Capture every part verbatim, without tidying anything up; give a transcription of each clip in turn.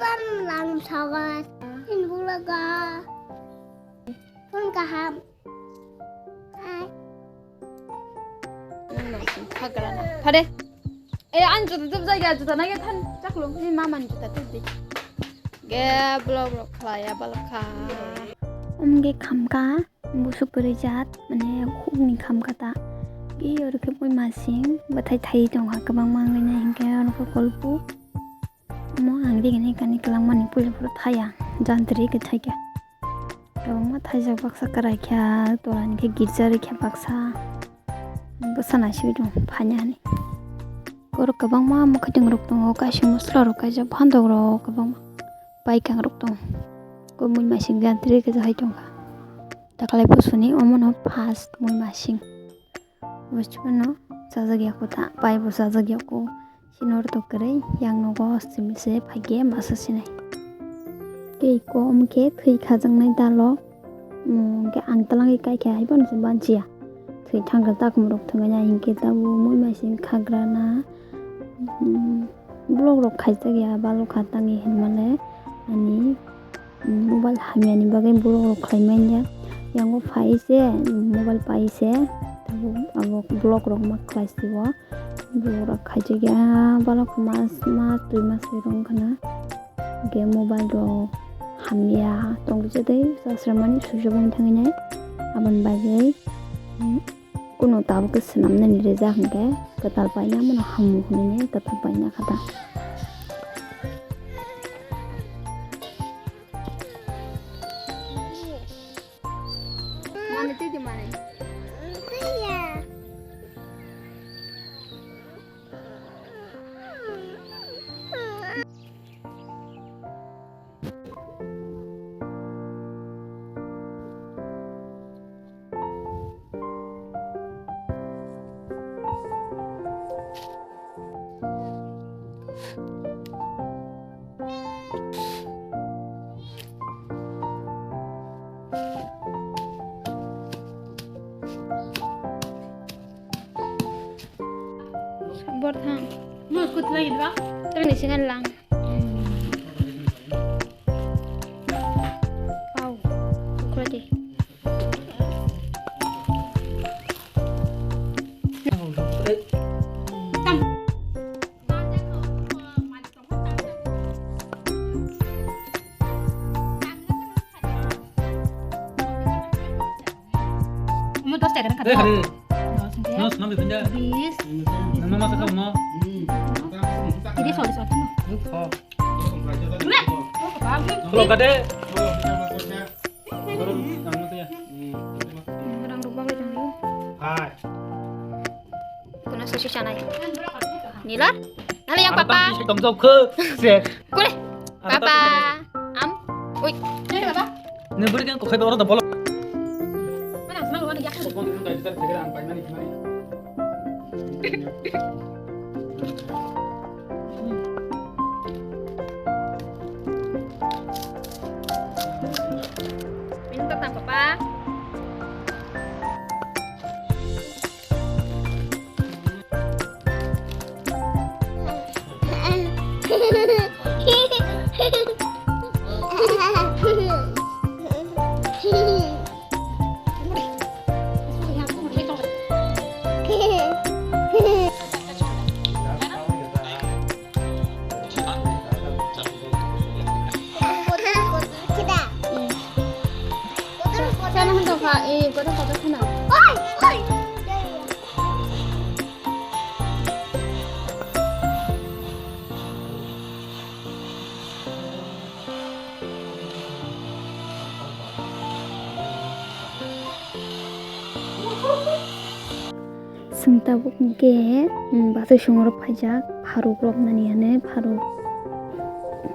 Pan lang sagat. Hin bulaga. Phone kaham. Ai. Phade. Eh, an juta tup jai ga, juta nai ga than chaklo. Ni mama ni juta tup di. Ge blok blok khlai ya balkha. Om ge khamka, busuk kwrwi jat, mane hukni khamka ta. Ge oro khe bui masing, bwthai thai tongkha kwbangma wngwi nai hinkhe oro khe kolpu. Omo ang rigini kani kwlangmani puila phuru thaya, jantri khe thaikha. Kwbangma thaijak baksa kwrai kha, tola ni khe girja rikha baksa. Bwsa naisingwi tong phanya hinwi. Oro kwbangma mwkhwtwng rok tongo, kaisa mwsla rok kaijak, phantok rok kwbangma baikang rok tongo. Kok mui masing jantri khe hai tongkha. Taklai bosoni omono first mui masing. Bosphano chajak yako ta, pai bo chajak yako. Sinor to kwrwi, yang nogo simi se phaikhe masa sinai. Tei kom khe thwi khajaknai dalo, mm, khe ang twlangwi kaikha haiphano se banchiya. Thwi thangkha takhum rok thwngya hinkhe tabuk mui masing khagrana, mm, vlog rok khaijak ya balokha tangwi hinmale ani mobile hamyani bagwi borok rok khlai manya. Yango phai se mobile pai se tabuk abo vlog rok ma khlai se o. Borok rok khaijak ya balok mas mas dui mas rok wngkha na. Hwnkhe mobile rok hamya tongkhe tei chasramani sujak wng thangwi nai aboni bagwi. Kuno tabuk khe swnamnani rijak hinkhe kwtal paina mano hamu hinwi kwtal paina kha ta. Mane twi di mane. Borthang. Mo kut lagi dua. Tang ni singan lang. Wow. Kukla di. Mo dos taka. Dos. Nang masa kau no? Jadi sorry sorry no. Lo kade. Orang rubang itu. Hai. Kuna susu canai. Nila? Nala yang papa. Tong jok ke. Kule. Papa. Am. Ui. Ini beri kan kau kau orang dah bolong. Mana senang mana ya. Minta tang papa. Sana hantok kha, eh, kotor kotor khana. Chwng tabuk hwnkhe, um, bachai songwi rok phaijak, pharuk rok nani hwnwi, pharuk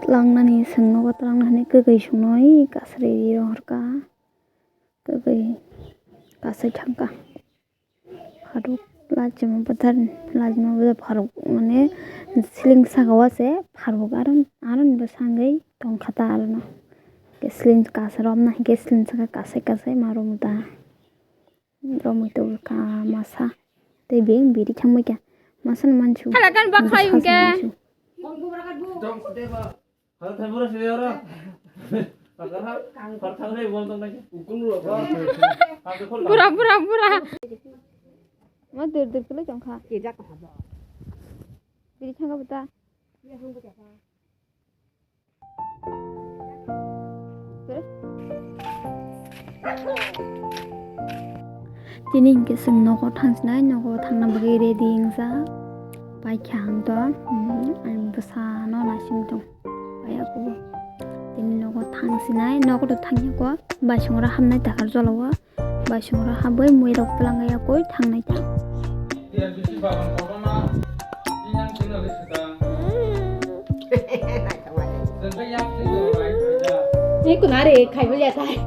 tlangnani chwng nogo tlangna hwnwi kwgwi songno oi kasri rohorkha, kwgwi kasai thangkha. Pharuk lachima bwthar, lachima bwthar pharuk mane siling saka o se pharuk aro, aroni bwsangwi tongkha ta arono. Siling kasarok na hinkhe siling saka kasai kasai ma romwi ta. Romwi tongkha masa. Tei beng biri thangbai kha. Masa no mansu. Hala kan bakha hinkhe. Hal khai bura sini ora. Pakar hal, hal khai bura bura bura. Ma dur dur kilo jongkha. Biri thangka bata. Tini hinkhe chwng nogo thangsinai, nogo thangna bagwi ready wngjak. Paikha ang to, mm, ang bwsano naising tong. Paiya kubo. Tini nogo thangsinai, nogo to thangya kok, baisongora hamnai takar jolao. Baisongora habwi muirok twlangwi yakwi thangnai ta. Ni kunare khaibo ya tai.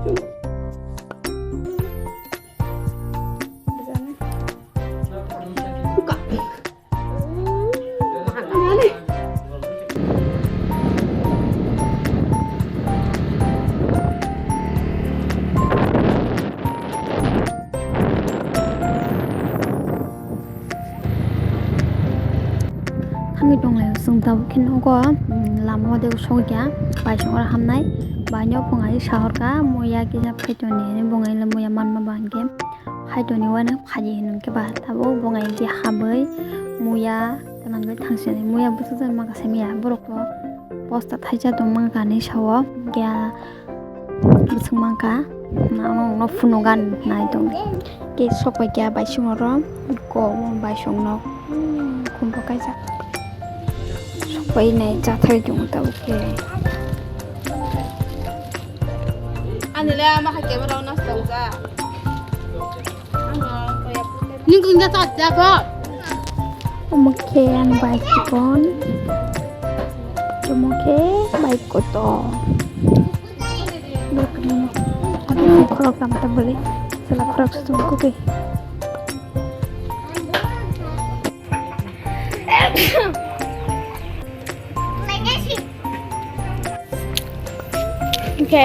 Thangwi tonglaio chwng tabuk khe nogo, mm, lama o de sokya, baisongora hamnai, baino bwngai sahorkha, muya kisa phaitoni hinwi bwngai le muya manma ba hinkhe. Phaitoni uanw phaidi hinwi khe ba tabuk bwngai khe habwi muya twlangwi thangsinai muya bwsajak maka simiya borok to posta thaisa tongmani sao khe bwswk mankha nokno phunukgani nai tong khe sokpai khe baisongoro ko baisongno khumbo kaisa sokpai nai chathai tongo tabuk khe. Ani le ama hai camera o nasta wngjak. Nung kung ja cha ja bo. Omo khe ang bai chikon. Omo khe bai koto. Khorok tam tam bole. Sela khorok sum kuke. Hwnkhe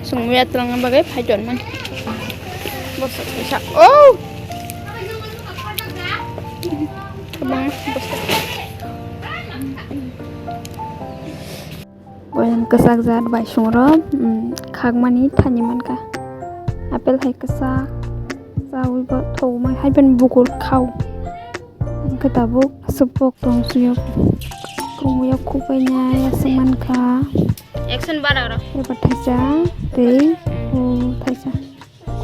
chwng muya twlangna bagwi phai tonmani. Bwswk kaisa. Oh! Kwbangma bwswk. Boyam kwchak jat bai songro, um, khakmani thani mankha. Apple hai kwchak, chawi bo thokma hai pen bukur khao. Hwnkhe tabuk aswk bok tong suyo. Kumuya khubaina aswk mankha. Action bara oro. Eba thaisa tei o thaisa.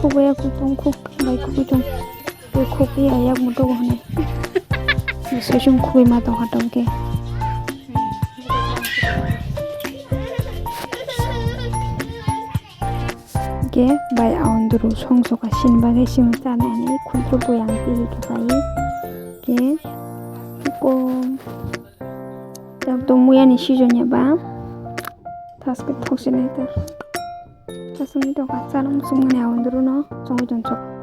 Khubui ya khubui tong khub bai khubui tong. Tei khubui ya yak muto hwnwi. Session khubui ma tong ha tong khe. Khe bai aonduru song soka sin bagwi sini chana ani khultru bui ang twi khe bai. Khe kom. Yak tong muya ni season ya ba. Thaske thok se nai ta. Thasung ni doka chana musung mani aonduru no chongwi tong chok.